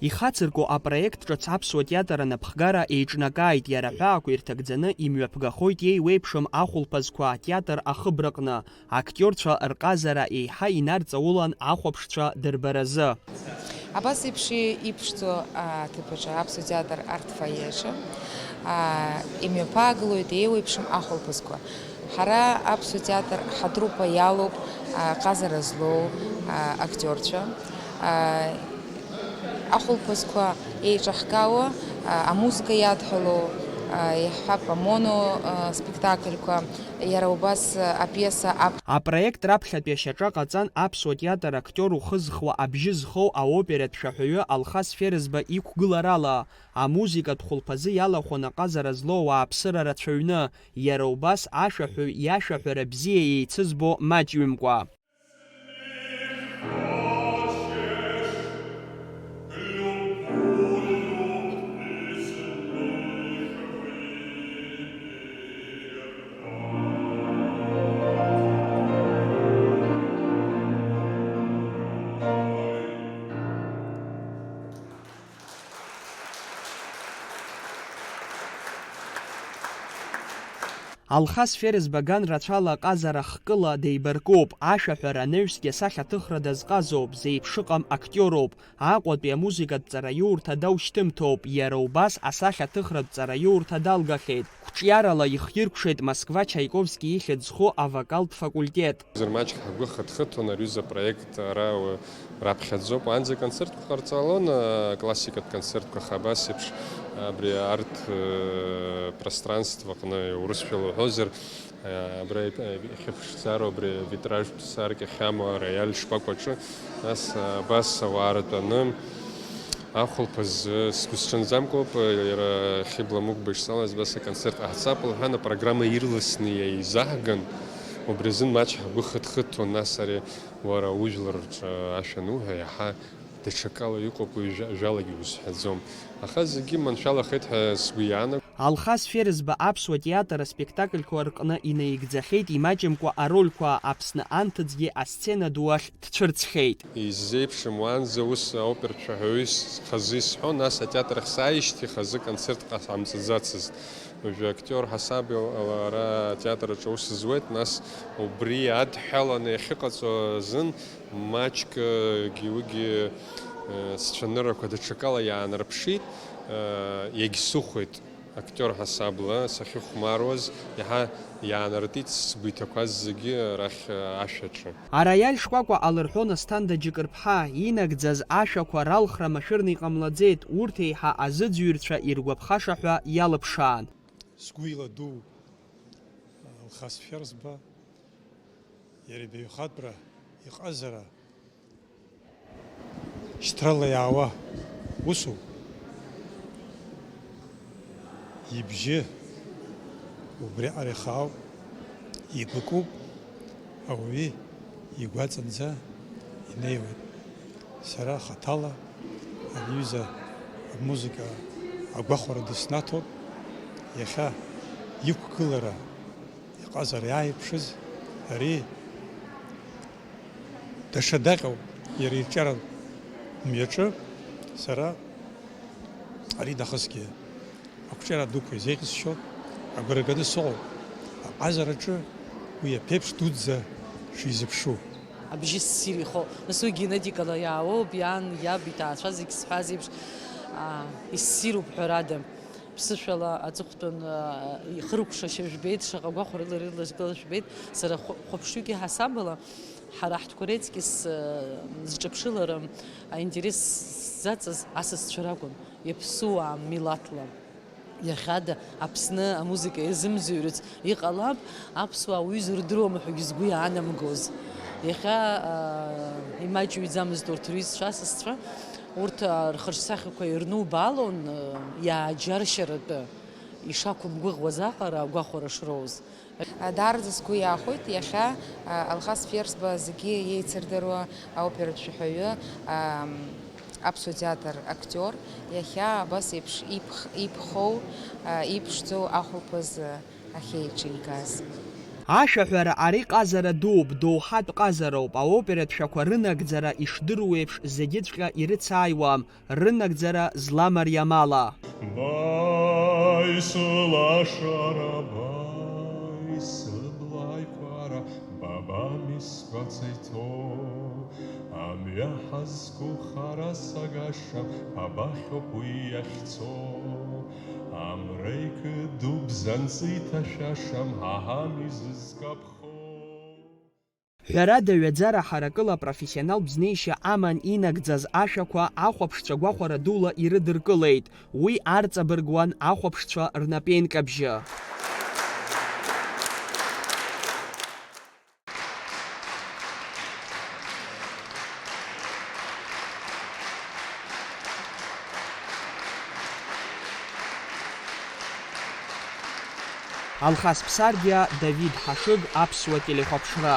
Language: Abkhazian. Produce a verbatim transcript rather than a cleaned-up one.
Ихацырку апроект ҿыц аԥсуа театр анапхгара еиҿнакааит, иара аҳәаақәа ирҭагӡаны имҩаԥгахоит иеиуеиԥшым ахәылԥазқәа атеатр ахыбраҟны, актиорцәа рҟазара еиҳа инарҵаулан ахәаԥшцәа дырбаразы. Абас еиԥш иԥшӡоу аҭыԥаҿы, аԥсуа театр арт фойеҿы, аа, имҩаԥаагылоит еиуеиԥшым ахәылԥазқәа. Ҳара аԥсуа театр ҳатруппа иалоуп, аа, ҟазара злоу, аа, актиорцәа, аа, ахәылԥазқәа еиҿаҳкаауа, аа, амузыка иадҳәалоу, аа, иаҳҳәап, амоно, аа, спектакльқәа, иара убас, аа, апиеса ап- Апроект раԥхьатәи ашьаҿа ҟаҵан аԥсуа театр актиор ухы зхуа абжьы зхоу аоператә шәаҳәаҩы Алхас Ферызба иқәгыларала. Амузыкатә хәылԥазы иалахәын аҟазара злоу ауааԥсыра рацәаҩны, иара убас ашәаҳәаҩ иашәаҳәара бзиа еицызбо маҷҩымкәа. Алхас Ферызба ган рацәала ҟазара хкыла деибаркуп, ашәаҳәара анаҩсгьы асахьаҭыхра дазҟазоуп, зеиԥшыҟам актиоруп, Аҟәатәи амузыкатә ҵараиурҭа даушьҭымҭоуп, иара убас асахьаҭыхратә ҵараиурҭа далгахьеит. Қәҿиарала ихиркәшеит Москва Чаиковски ихьӡ зху авокалтә факультет. Зыр маҷк ҳгәы хыҭхыҭуан ари аҩыза апроект ара, уа, раԥхьаӡоуп. Уаанӡа аконцертқәа ҟарҵалон, а, классикатә концертқәа, аха абас еиԥш абри арт, э, пространство аҟны, урысшәала уҳәозар, э, абра ип-, э, ихьыԥшӡароу абри витражтә саркьа ахьамоу ароиаль шкәакәаҿы, нас, а, абас ауаа ртәаны ахәылԥаз, э, сгәысҽанӡамкәоуп, э, иара Хьыбла Мықәба ишсалаз, абас аконцерт ҟаҳҵап лҳәан, апрограмма ирласны иаизаҳган, убри азын маҷк ҳгәы хыҭхыҭуан, нас ари Уара ужәлар рҿы ашәа ануҳәа, иаҳа даҽакала иҟоуп, уи жәа-, жәалагьы узҳәаӡом. Аха зегьы маншәалахеит ҳәа сгәы иаанагом. Алхас Ферызба аԥсуа театр аспектакльқәа рҟны инаигӡахьеит имаҷымкәа арольқәа, Аԥсны анҭыҵгьы асцена ду ахь дцәырҵхьеит. Изеиԥшым уаанӡа ус аоператә шәаҳәаҩыс хазы исҳәон, нас атеатр ахь сааижьҭеи хазы концерт ҟа-, ҟамҵаӡацызт. Уажәы актиор ҳасаб ала ара атеатр аҿы аус зуеит, нас убри адҳәаланы иахьыҟаҵо азын маҷкгьы уигьы, э, сцәаныррақәа даҽакала иаанарԥшит, э, иагьсыхәеит актиор ҳасабла сахьыхәмаруаз, иаҳа иаанартит сгәы иҭақәаз зегьы арахь, э, ашәаҿы. Ароиаль шкәакәа алырҳәон Асҭанда Џьыкырԥҳа, инагӡаз ашәақәа ралхра машәырны иҟамлаӡеит, урҭ еиҳа азыӡырҩцәа иргәаԥхаша ҳәа иалыԥшаан. Сгәы иладуу Алхас Ферзба, иара ибаҩхатәра, иҟазара, шьҭрала иаауа усуп. Ибжьы убриаҟара ихаауп, игәыкуп, ауаҩы игәаҵанӡа инеиуеит. Сара хаҭала ари аҩыза амузыка агәахәара дыснаҭоит. Иахьа иқәгылара, иҟазара иааиԥшыз ари даҽа даҟьоуп, иара ирҿиаратә мҩаҿы сара ари нахысгьы ақәҿиара дуқәа изеиӷьысшьо, агәра ганы сыҟоуп аҟазараҿы уи аԥеиԥш дуӡӡа шизыԥшу. Абжьы ссир ихоуп, нас уи генетикала иаауоуп, иан, иаб, иҭаацәа зегь зҳәаз еиԥш, аа, иссируп ҳәарада. Ԥсышәала аҵыхәтәан, аа, ихыркәшашьа жәбеит, шаҟа гәахәарыла ирыдызкылаз жәбеит, сара хә-, хәаԥшҩык иҳасабала, ҳара ҳтәқәа реиҵкьыс, аа, зҿаԥшылара аинтерес ззаҵаз асасцәа ракәын, иаԥсуаа милаҭла. Иахьада Аԥсны амузыка иазымӡырҩырц иҟалап, аԥсуаа уҩыза рдыруама ҳәагьы сгәы иаанамгоз. Иахьа, аа, имаҷҩӡамызт урҭ рҩызцәа асасцәа, урҭ, аа, рхаҿсахьақәа ирнубаалон, аа, иааџьаршьаратәы, ишақәымгәыӷуаз аҟара агәахәара шроуз. Даараӡа сгәы иаахәеит иахьа, а, Алхас Ферзба зегьы иеицырдыруа аоператә шәаҳәаҩы, ам, аԥсуа театр актиор, иахьа абас еиԥш иԥх-, иԥхоу, а, иԥшӡоу ахәылԥаз, а, ахьеиҿикааз. Ашәаҳәара ари ҟазара дууп, доуҳатә ҟазароуп, аоператә шәақәа рынагӡара ишдыру еиԥш зегьыҵәҟьа ирыцааиуам, рынагӡара зламариам ала. Баи сылашара, баи сыбла аиқәара, ба бами сгәаҵа иҭоу, амҩа ҳазқәу хара сагашам, ба бахьоуп уи иахьцо. Амра икыду бзанҵы иҭашәашам, ҳа ҳами зызкаԥхо. Ҳәарада, ҩаӡара ҳаракыла апрофессионалтә бзнеишьа аман инагӡаз ашәақәа ахәаԥшцәа гәахәара дула ирыдыркылеит, уи арҵабыргуан ахәаԥшцәа рнапеинҟьабжьы. Алхас Ԥсардиа, Давид Ҳашыг, Аԥсуа телехәаԥшра.